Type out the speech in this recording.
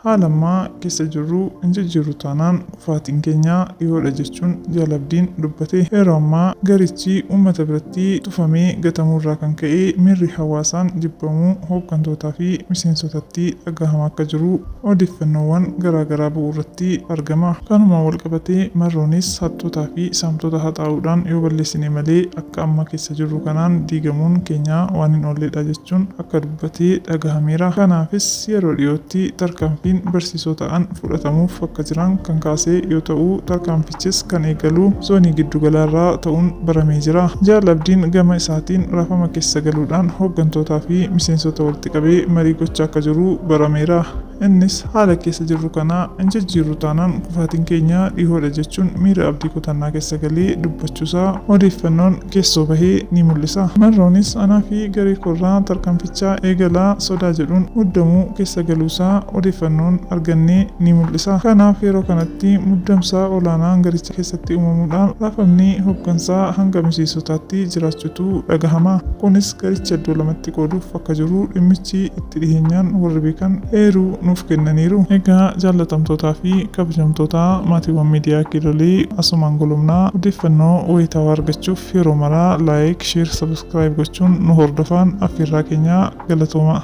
Haala ammaa keessa jirru hin jijjiirru taanaan kufaatiin keenya dhihoodha jechuun Jaal Abdiin dubbate. Yeroo ammaa garichi uummata biratti tufamee gatamuu irraa kan ka'e miirri hawaasaan jibbamuu hooggantootaa fi miseensotatti dhagahamaa akka jiru odeeffannoowwan garaa garaa ba'uu irratti argama. Kanumaan walqabatee Marroonis hattootaa fi saamtota haxaa'uudhaan yoo balleessine malee akka amma keessa jirru kanaan diigamuun keenya waan hin oolledha jechuun akka dubbate dhagahameera. Kanaafis yeroo dhiyootti tarkaanfiin barsiisoo ta'an fudhatamuuf akka jiran kan kaase yoo ta'u tarkaanfichis kan eegalu zoonii giddugalaarraa ta'uun baramee jira. Jaal Abdiin gama isaatiin raafama keessa galuudhaan hooggantootaa fi miseensota walitti qabee marii gochaa akka jiru barameera. Innis haala keessa jirru kana hin jijjiirru taanaan kufaatiin keenya dhihoodha jechuun miira abdii kutannaa keessa galee dubbachuusaa odeeffannoon keessoo bahe ni mul'isa. Marroonis anaa fi garee koorraa tarkaanfichaa eegalaa sodaa jedhuun muddamuu keessa galuusaa odeeffannoon arganne ni mul'isa. Kanaaf yeroo kanatti muddamsa olaanaan garicha keessatti uumamuudhaan raafamni hoggansaa hanga miseensotaatti jiraachuutu dhagahama. Kunis garicha iddoo lamatti qooduuf akka jiru dhimmichi itti dhiheenyaan warri beekan eeruu nuuf kennaniiru. Egaa jaallatamtootaa fi kabajamtoota maatiiwwan miidiyaa Kiilolee asumaan golomnaa odeeffannoo wayitaawaa argachuuf yeroo maraa like, share, subscribe gochuun nu hordofaan affeerraa keenya galatoomaa.